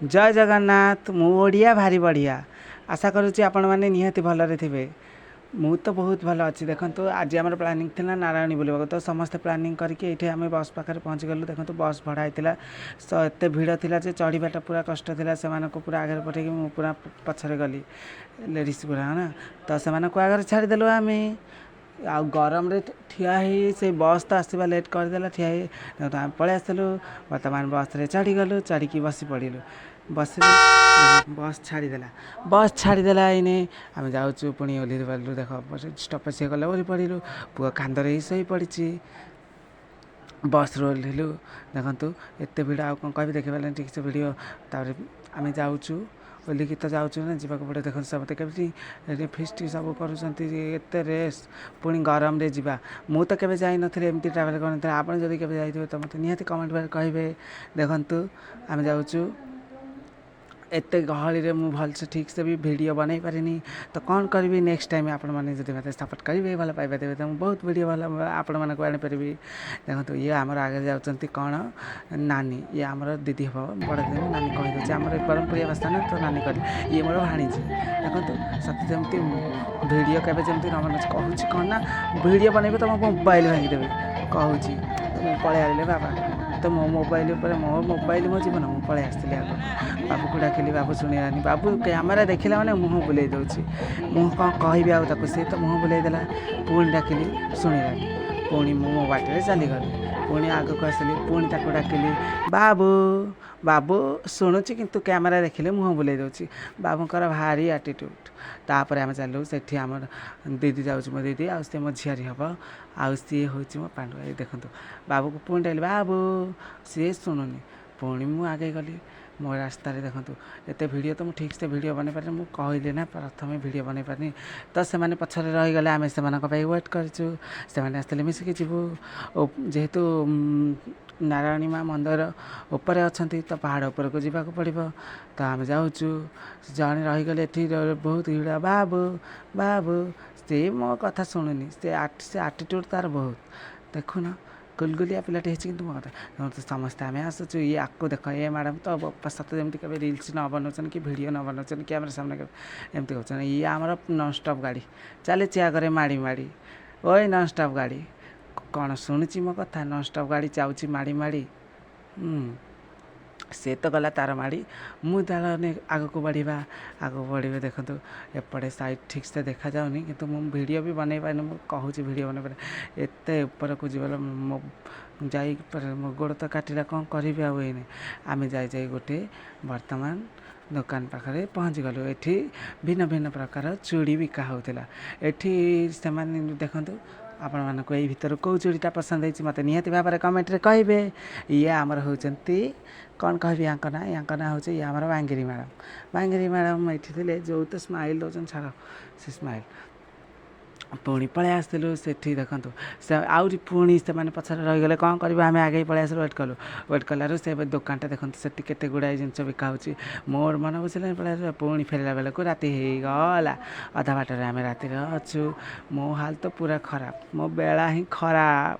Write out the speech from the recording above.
ଜୟ ଜଗନ୍ନାଥ। ମୁଁ ଓଡ଼ିଆ ଭାରି ବଢ଼ିଆ। ଆଶା କରୁଛି ଆପଣମାନେ ନିହାତି ଭଲରେ ଥିବେ। ମୁଁ ତ ବହୁତ ଭଲ ଅଛି। ଦେଖନ୍ତୁ, ଆଜି ଆମର ପ୍ଲାନିଂ ଥିଲା ନାରାୟଣୀ ବୁଲିବାକୁ। ତ ସମସ୍ତେ ପ୍ଲାନିଂ କରିକି ଏଇଠି ଆମେ ବସ୍ ପାଖରେ ପହଞ୍ଚିଗଲୁ। ଦେଖନ୍ତୁ, ବସ୍ ଭଡ଼ା ହେଇଥିଲା। ତ ଏତେ ଭିଡ଼ ଥିଲା ଯେ ଚଢ଼ିବାଟା ପୁରା କଷ୍ଟ ଥିଲା। ସେମାନଙ୍କୁ ପୁରା ଆଗରେ ପଠେଇକି ମୁଁ ପୁରା ପଛରେ ଗଲି। ଲେଡ଼ିସ୍ ପୁରା ନା, ତ ସେମାନଙ୍କୁ ଆଗରେ ଛାଡ଼ିଦେଲୁ ଆମେ। ଆଉ ଗରମରେ ଠିଆ ହେଇ, ସେ ବସ୍ ତ ଆସିବା ଲେଟ୍ କରିଦେଲା। ଠିଆ ହେଇ ତ ଆମେ ପଳେଇ ଆସିଲୁ। ବର୍ତ୍ତମାନ ବସ୍ରେ ଚଢ଼ିଗଲୁ, ଚଢ଼ିକି ବସି ପଡ଼ିଲୁ। ବସିଲୁ, ବସ୍ ଛାଡ଼ିଦେଲା, ବସ୍ ଛାଡ଼ିଦେଲା। ଏଇନେ ଆମେ ଯାଉଛୁ, ପୁଣି ଓହ୍ଲେଇ ପାରିଲୁ। ଦେଖ, ଷ୍ଟପେଜ୍ ହେଇଗଲା, ଓହ୍ଲେଇ ପଡ଼ିଲୁ। ପୁଅ କାନ୍ଦରେ ହିଁ ଶୋଇ ପଡ଼ିଛି। ବସ୍ରୁ ଓହ୍ଲେଇଲୁ। ଦେଖନ୍ତୁ, ଏତେ ଭିଡ଼, ଆଉ କ'ଣ କହିବି? ଦେଖିପାରିଲେନି ଠିକ୍ ସେ ଭିଡ଼ିଓ। ତାପରେ ଆମେ ଯାଉଛୁ, ଓହ୍ଲେଇକି ତ ଯାଉଛୁ ନା, ଯିବାକୁ ପଡ଼ିବ। ଦେଖନ୍ତୁ, ସମସ୍ତେ କେମିତି ଏଠି ଫିଷ୍ଟ ସବୁ କରୁଛନ୍ତି। ଏତେ ରେସ୍, ପୁଣି ଗରମରେ ଯିବା। ମୁଁ ତ କେବେ ଯାଇନଥିଲି, ଏମିତି ଟ୍ରାଭେଲ୍ କରିନଥିଲି। ଆପଣ ଯଦି କେବେ ଯାଇଥିବେ, ତ ମୋତେ ନିହାତି କମେଣ୍ଟ କହିବେ। ଦେଖନ୍ତୁ, ଆମେ ଯାଉଛୁ। ଏତେ ଗହଳିରେ ମୁଁ ଭଲସେ ଠିକ୍ସେ ବି ଭିଡ଼ିଓ ବନେଇ ପାରିନି। ତ କ'ଣ କରିବି? ନେକ୍ସଟ ଟାଇମ୍ ଆପଣମାନେ ଯଦି ମୋତେ ସପୋର୍ଟ କରିବେ, ଭଲ ପାଇବା ଦେବେ, ତ ମୁଁ ବହୁତ ଭିଡ଼ିଓ ଭଲ ଆପଣମାନଙ୍କୁ ଆଣିପାରିବି। ଦେଖନ୍ତୁ, ଇଏ ଆମର ଆଗରେ ଯାଉଛନ୍ତି। କ'ଣ ନାନୀ, ଇଏ ଆମର ଦିଦି ହେବ, ବଡ଼ ଦିଦି। ମୁଁ ନାନୀ କହିଦେଉଛି, ଆମର ବ୍ରହ୍ମପୁରିଆ ଭାଷା ନା, ତ ନାନୀ କହିଲି। ଇଏ ମୋର ଭାଣିଜୀ। ଦେଖନ୍ତୁ, ସତେ ଯେମିତି ଭିଡ଼ିଓ କେବେ ଯେମିତି ନ ବନାଉଛି। କହୁଛି କ'ଣ ନା, ଭିଡ଼ିଓ ବନେଇବେ ତ ମୋ ମୋବାଇଲ ଭାଙ୍ଗିଦେବେ କହୁଛି। ତ ମୁଁ ପଳେଇ ଆଇଲି ବାବା, ତ ମୋ ମୋବାଇଲ ଉପରେ, ମୋ ମୋବାଇଲ ମୋ ଜୀବନ। ମୁଁ ପଳେଇ ଆସିଥିଲି ଆଗକୁ। ବାବୁକୁ ଡାକିଲି, ବାବୁ ଶୁଣିଲାନି। ବାବୁ କ୍ୟାମେରା ଦେଖିଲା ମାନେ ମୁହଁ ବୁଲେଇ ଦେଉଛି। ମୁଁ କ'ଣ କହିବି ଆଉ ତାକୁ? ସେ ତ ମୁହଁ ବୁଲେଇ ଦେଲା। ପୁଣି ଡାକିଲି, ଶୁଣିଲାନି। ପୁଣି ମୁଁ ମୋ ବାଟରେ ଚାଲିଗଲି। ପୁଣି ଆଗକୁ ଆସିଲି, ପୁଣି ତାକୁ ଡାକିଲି, ବାବୁ, ବାବୁ। ଶୁଣୁଛି, କିନ୍ତୁ କ୍ୟାମେରା ଦେଖିଲେ ମୁହଁ ବୁଲେଇ ଦେଉଛି। ବାବୁଙ୍କର ଭାରି ଆଟିଟ୍ୟୁଡ଼। ତାପରେ ଆମେ ଚାଲିଲୁ। ସେଠି ଆମର ଦିଦି ଯାଉଛି, ମୋ ଦିଦି, ଆଉ ସିଏ ମୋ ଝିଆରୀ ହେବ, ଆଉ ସିଏ ହେଉଛି ମୋ ପାଣ୍ଡୁ। ଏଇ ଦେଖନ୍ତୁ, ବାବୁକୁ ପୁଣି ଡାକିଲି, ବାବୁ। ସିଏ ଶୁଣୁନି। ପୁଣି ମୁଁ ଆଗେଇ ଗଲି ମୋ ରାସ୍ତାରେ। ଦେଖନ୍ତୁ, ଏତେ ଭିଡ଼ିଓ ତ ମୁଁ ଠିକ୍ସେ ଭିଡ଼ିଓ ବନେଇ ପାରିନି। ମୁଁ କହିଲି ନା ପ୍ରଥମେ, ଭିଡ଼ିଓ ବନେଇ ପାରିନି। ତ ସେମାନେ ପଛରେ ରହିଗଲେ। ଆମେ ସେମାନଙ୍କ ପାଇଁ ୱେଟ୍ କରିଛୁ। ସେମାନେ ଆସିଥିଲେ ମିଶିକି ଯିବୁ। ଓ ଯେହେତୁ ନାରାୟଣୀ ମା ମନ୍ଦିର ଉପରେ ଅଛନ୍ତି, ତ ପାହାଡ଼ ଉପରକୁ ଯିବାକୁ ପଡ଼ିବ। ତ ଆମେ ଯାଉଛୁ। ଜଣେ ରହିଗଲେ ଏଠି, ବହୁତ ଭିଡ଼। ବାବୁ, ବାବୁ। ସେ ମୋ କଥା ଶୁଣୁନି। ସେ ଆଟିଟ୍ୟୁଡ଼ ତାର ବହୁତ। ଦେଖୁନ, ଗୁଲଗୁଲିଆ ପିଲାଟି ହେଇଛି, କିନ୍ତୁ ମୋ କଥା। ସମସ୍ତେ ଆମେ ଆସୁଛୁ। ଇଏ ଆକୁ ଦେଖ, ଏ ମ୍ୟାଡ଼ାମ୍ ତ ସତେ ଯେମିତି କେବେ ରିଲ୍ସ ନ ବନାଉଛନ୍ତି କି ଭିଡ଼ିଓ ନ ବନାଉଛନ୍ତି, କ୍ୟାମେରା ସାମ୍ନା କେବେ ଏମିତି କହୁଛନ୍ତି। ଇଏ ଆମର ନନ୍ଷ୍ଟପ୍ ଗାଡ଼ି ଚାଲିଛି ଆଗରେ ମାଡ଼ି ମାଡ଼ି। ଓଇ, ନନ୍ଷ୍ଟପ୍ ଗାଡ଼ି କ'ଣ ଶୁଣୁଛି ମୋ କଥା? ନନ୍ଷ୍ଟପ୍ ଗାଡ଼ି ଯାଉଛି ମାଡ଼ି ମାଡ଼ି। ସେ ତ ଗଲା ତାର ମାଡ଼ି, ମୁଁ ତାର ଆଗକୁ ବଢ଼ିବା, ଆଗକୁ ବଢ଼ିବେ। ଦେଖନ୍ତୁ, ଏପଟେ ସାଇଡ଼୍ ଠିକ୍ସେ ଦେଖାଯାଉନି, କିନ୍ତୁ ମୁଁ ଭିଡ଼ିଓ ବି ବନେଇ ପାରିନି। ମୁଁ କହୁଛି, ଭିଡ଼ିଓ ବନେଇ ପାରିନି। ଏତେ ଉପରକୁ ଯିବା, ମୋ ଯାଇ ମୋ ଗୋଡ଼ ତ କାଟିଲା, କ'ଣ କରିବି ଆଉ ଏଇନେ? ଆମେ ଯାଇ ଯାଇ ଗୋଟେ ବର୍ତ୍ତମାନ ଦୋକାନ ପାଖରେ ପହଞ୍ଚିଗଲୁ। ଏଠି ଭିନ୍ନ ଭିନ୍ନ ପ୍ରକାର ଚୁଡ଼ି ବିକା ହେଉଥିଲା ଏଠି। ସେମାନେ ଦେଖନ୍ତୁ, ଆପଣମାନଙ୍କୁ ଏଇ ଭିତରୁ କେଉଁ ଚୁଡ଼ିଟା ପସନ୍ଦ ହେଇଛି, ମୋତେ ନିହାତି ଭାବରେ କମେଣ୍ଟରେ କହିବେ। ଇଏ ଆମର ହେଉଛନ୍ତି, କ'ଣ କହିବି ୟାଙ୍କ ନାଁ? ୟାଙ୍କ ନାଁ ହେଉଛି, ଇଏ ଆମର ବାଙ୍ଗିରି ମ୍ୟାଡ଼ାମ୍। ବାଙ୍ଗିରି ମ୍ୟାଡ଼ାମ୍ ଏଇଠି ଥିଲେ। ଯେଉଁ ତ ସ୍ମାଇଲ୍ ଦେଉଛନ୍ତି, ଛାଡ଼ ସେ ସ୍ମାଇଲ୍। ପୁଣି ପଳେଇ ଆସିଥିଲୁ ସେଠି। ଦେଖନ୍ତୁ, ସେ ଆହୁରି ପୁଣି ସେମାନେ ପଛରେ ରହିଗଲେ। କ'ଣ କରିବା? ଆମେ ଆଗେଇ ପଳେଇ ଆସିଲୁ, ୱେଟ୍ କଲୁ। ୱେଟ୍ କଲାରୁ ସେ ଦୋକାନଟା ଦେଖନ୍ତୁ, ସେଠି କେତେ ଗୁଡ଼ାଏ ଜିନିଷ ବିକା ହେଉଛି। ମୋର ମନ ବୁଝିଲାନି, ପଳେଇ ଆସିଲା। ପୁଣି ଫେରିଲା ବେଳକୁ ରାତି ହେଇଗଲା। ଅଧା ବାଟରେ ଆମେ ରାତିରେ ଅଛୁ। ମୋ ହାଲ ତ ପୁରା ଖରାପ, ମୋ ବେଳା ହିଁ ଖରାପ।